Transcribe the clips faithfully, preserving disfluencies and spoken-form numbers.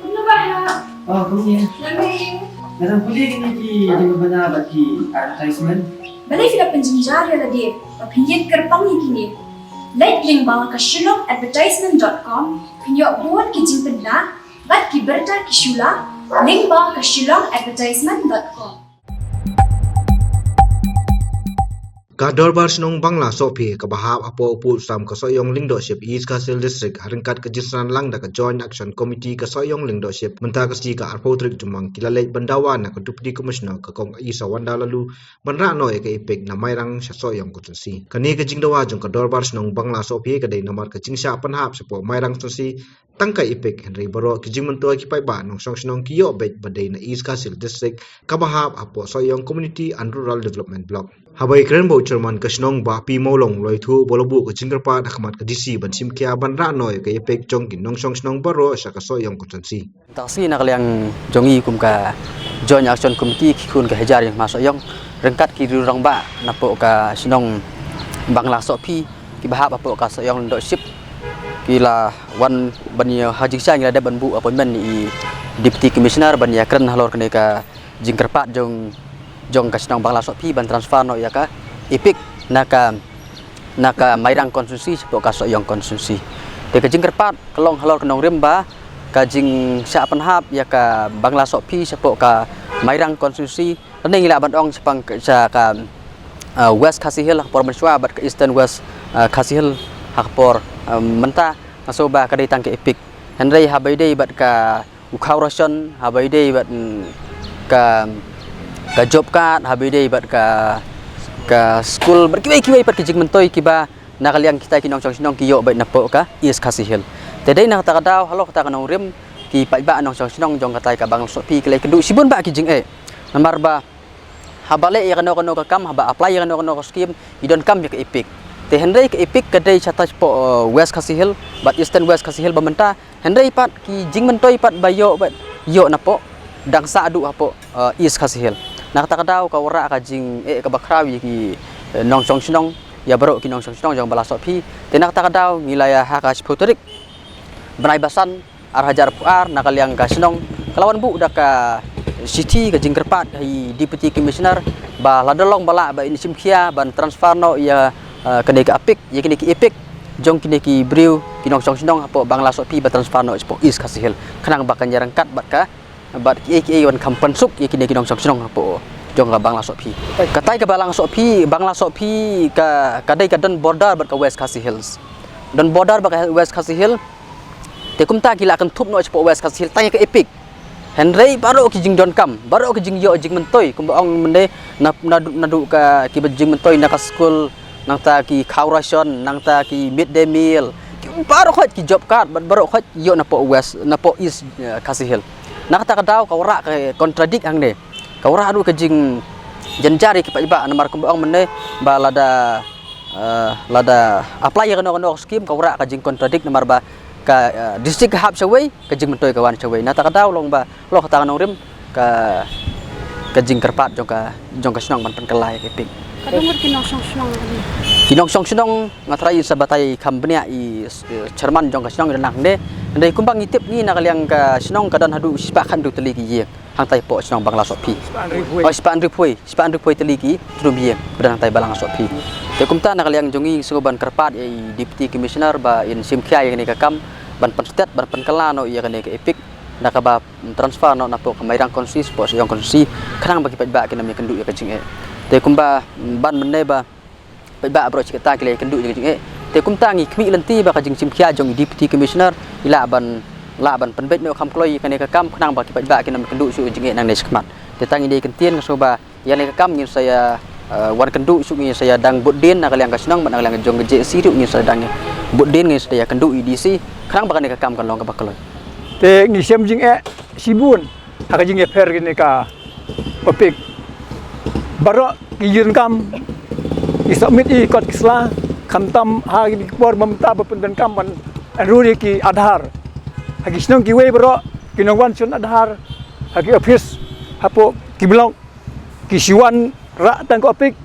Kumno ba ha? Oh, kumne. Nga dang pule kine ki jingpynbna bad ki advertisement. Balei phi la pynjynjar ïa lade ba phin ïeng kyrpang ïa kine? Leit lyngba ka shillong advertisement dot com, phin ïoh bun ki jingpynbna bad ki bynta ki shu la, lyngba ka shillong advertisement dot com. Ka Dorbar Shnong Bangla Sohphi kaba hap hapoh u pud sam ka Sohiong Lyngdoh Ship, East Khasi Hills District, ha ryngkat ka jingsynran lang da ka Joint Action Committee ka Sohiong Lyngdoh Ship, mynta ka sngi ka arphew tarik Jymmang, ki la leit ban dawa na ka Deputy Commissioner ka Kong Isawanda Laloo ban rah noh ïa ka EPIC na Mairang sha Sohiong Constituency. Kane ka jingdawa jong ka Dorbar Shnong Bangla Sohphi ka dei namar ka jingshah pynhap shapoh Mairang Constituency tang ka EPIC, hynrei baroh ki jingmyntoi ki paidbah nongshong shnong ki ïoh beit ba dei na East Khasi Hills District kaba hap hapoh Sohiong Community and Rural Development Block. Haba ïakren bad u Chairman ka shnong Bah P Mawlong, u la ïathuh ba u la buh ka jingkyrpad ha khmat ka DC ban shim khia ban rah noh ïa ka EPIC jong ki nongshong shnong baroh sha ka Sohiong Constituency. Mynta ka sngi na ka liang jong ngi kum ka Joint Action Committee, ki khun ka hajar ïing hma Sohiong ryngkat ki riew rangbah napoh ka shnong Bangla Sohphi kiba hap hapoh ka Sohiong Lyngdoh Ship, ki la wan ban ïa, ha jingshisha ngi la dep ban buh appointment ïa i Deputy Commissioner ban ïakren halor kane ka jingkyrpad jong, jong ka shnong Bangla Sohphi ban transfer noh ïa ka EPIC na ka, na ka Mairang Constituency shapoh ka Sohiong Constituency. Te ka jingkyrpad ka long halor ka nongrim ba ka jingshah pynhap ïa ka Bangla Sohphi shapoh ka Mairang Constituency, lane ngi lah ban ong shaphang ka, sha ka, ah, West Khasi Hills ha ka por mynshuwa bad ka Eastern West, ah, Khasi Hills ha ka por, ah, mynta, nga sngew ba ka dei tang ka EPIC. Hynrei haba ïadei bad ka u khaw ration, haba ïadei bad, mm, ka, ka job card, haba ïadei bad ka, ka skul, bad kiwei kiwei pat ki jingmyntoi kiba na ka liang kita ki nongshong shnong ki ïoh beit napoh ka East Khasi Hills. Te dei na kata ka daw halor kata ka nongrim ki paidbah nongshong shnong jong katai ka Bangla Sohphi ki la ïakynduh shibun bah ki jingeh. Namar ba haba leh ïa kano kano ka kam, haba apply ïa kano kano ka scheme, i donkam ïa ka EPIC. Te hynrei ka EPIC ka dei shatai shapoh, eh, West Khasi Hills bad Eastern West Khasi Hills ba mynta, hynrei pat ki jingmyntoi pat ba ïoh, ba ïoh napoh, dang sah haduh hapoh, eh, East Khasi Hills. Na kata ka daw ka wanrah ka jingeh kaba khraw ïa ki, eh, nongshong shnong, ïa baroh ki nongshong shnong jong Bangla Sohphi. Te na kata ka daw ngi la ïa ha ka shiphew tarik bnai ba san, ar hajar arphew ar, na ka liang ka shnong ka la wan buh da ka shithi ka jingkyrpad ha i Deputy Commissioner ba lada long ba lah ba in shim khia ban transfer noh ïa, eh, kane ka EPIC, ïa kine ki EPIC jong kine ki briew ki nongshong shnong hapoh Bangla Sohphi ba transfer noh shapoh East Khasi Hills, khnang ba kan ïa ryngkat bad ka, bad kiei kiei ban kham pynsuk ïa kine ki nongshong shnong hapoh jong ka Bangla Sohphi. Katai ka Bangla Sohphi, Bangla Sohphi ka, ka dei ka don border bad ka West Khasi Hills. Don border bad ka West Khasi Hills. Te kumta ki la kynthup noh shapoh West Khasi Hills tang ïa ka EPIC. Hynrei baroh ki jingdonkam, baroh ki jingïoh jingmyntoi, kumba ong mynne, na, na, naduh ka, kiba jingmyntoi na ka skul, nangta ki khaw ration, nangta ki midday meal, ki baroh khoit ki job card, bad baroh khoit ïoh napoh West, napoh East, eh, Khasi Hills. Na kata ka daw ka wanrah ka contradict hangne. Ka wanrah ruh ka jingjynjar ïa ki paidbah namar kumba ong mynne ba lada, eh, lada apply ïa kano kano ka scheme ka wanrah ka jingcontradict namar ba ka, eh, district ka hap shawei, ka jingmyntoi ka wan shawei. Na kata ka daw long ba, long kata ka nongrim ka, ka jingkyrpad jong ka, jong ka shnong ban pynkylla ïa ka EPIC. Ka don ngut ki nongshong shnong? Ki nongshong shnong nga tharai in sa batai kham bniah i, eh, chairman jong ka shnong i don hangne. Hynrei kumba ngi tip ngi na ka liang ka shnong ka don haduh shispah khathynriew tylli ki ïing. Hangtai hapoh shnong Bangla Sohphi. Oh, shispah hynriewphew, shispah hynriewphew tylli ki tnum ïing ba don hangtai Bangla Sohphi. Te kumta na ka liang jong ngi sngew ban kyrpad ïa i Deputy Commissioner ba in shim khia ïa kane ka kam ban pynstet ban pynkylla noh ïa kane ka EPIC da kaba transfer noh napoh ka Mairang Constituency shapoh Sohiong Constituency khnang ba ki paidbah kin ym ïakynduh ïa ka jingeh. Te kumba ban mynne ba paidbah baroh shi katta ki la ïakynduh ïa ka jingeh. Te kumta ngi khmih lynti ba ka jingshim khia jong i Deputy Commissioner i lah ban, lah ban pynbeit noh kham kloi ïa kane ka kam khnang ba ki paidbah kin ym ïakynduh shuh ïa ka jingeh nangne shakhmat. Te tang ïa kane ka ktien nga sngew ba ïa kane ka kam ngin sa ïa, eh, wan kynduh shuh, ngin sa ïa dang bud dien na ka liang ka shnong bad na ka liang jong ka JAC ruh ngin sa dang bud dien, ngin sa ïa kynduh i DC khnang ba kane ka kam kan long kaba kloi. Te ngi shem jingeh shibun ha ka jingïapher kane ka EPIC. Baroh ki ïing kam ki submit ïa ki kot ki sla, khamtam ha kine ki por mynta ba pyndonkam ban enrol ïa ki Aadhaar. Ha ki shnong kiwei baroh ki nongwan shon Aadhaar ha ki office hapoh ki block, ki shu wan rah tang ka EPIC,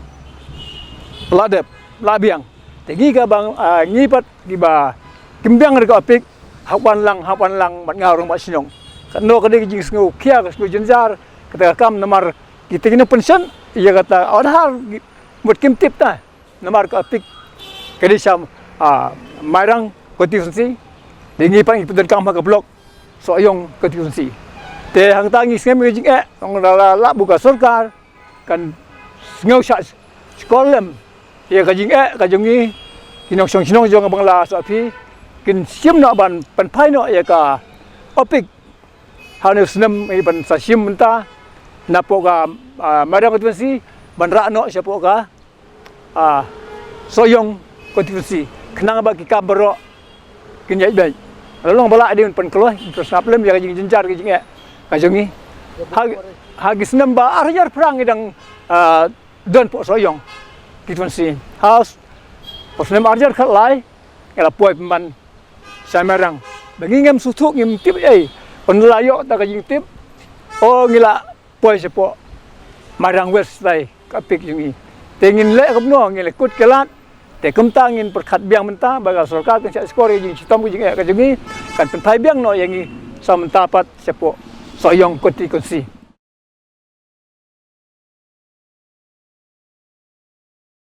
la dep, la biang. Te ngi ka bang, ah, ngi pat kiba kim biang da ka EPIC, hap wan lang, hap wan lang, bad nga ruh ba shnong. Katno ka dei ka jingsngew khia, ka sngew jynjar, kata ka kam namar kita ki nongpynshong ïa kata, ot har mut kim tip ta. Namar ka Apik ka dei sha, ah, Mairang constituency. Dei ngi pat ngi pyndonkam ha ka block Sohiong constituency. Te hangta ngi sngewthuh ïa ka jingeh, ong la la la buka sorkar kan sngew shah skor lem ïa ka jingeh ka jong ngi, ki nongshong shnong jong ka Bangla Sohphi kin shim noh ban pynphai noh ïa ka Apik. Ha une u snem ngi ban sa shim mynta napoh ka, ah, Mairang constituency ban rah noh shapoh ka, ah, Sohiong constituency. Khnang ba ki kam baroh kin ïaid beit. La long ba la dei ban pynkloi, pynsngap lem ïa ka jingjynjar ka jingeh ka jong ngi. Ha, ha ki snem ba ar hajar phra ngi dang, ah, don poh Sohiong constituency. Ha, poh snem ar hajar khatlai ngi la poi pynban sha Mairang. Ba ngi ngim sngewthuh, ngim tip ei. Pynban la ïoh ta ka jingtip. O, ngi la poi shapoh Mairang West, tai ka Apik jong ngi. Te ngin leh kumno, ngin leh kut ka lad. Te kumta ngin pyrkhat biang mynta ba ka sorkar kan shah skor ïa ka jingshitom ka jingeh ka jong ngi, kan pynphai biang noh ïa ngi sa mynta pat shapoh Sohiong constituency.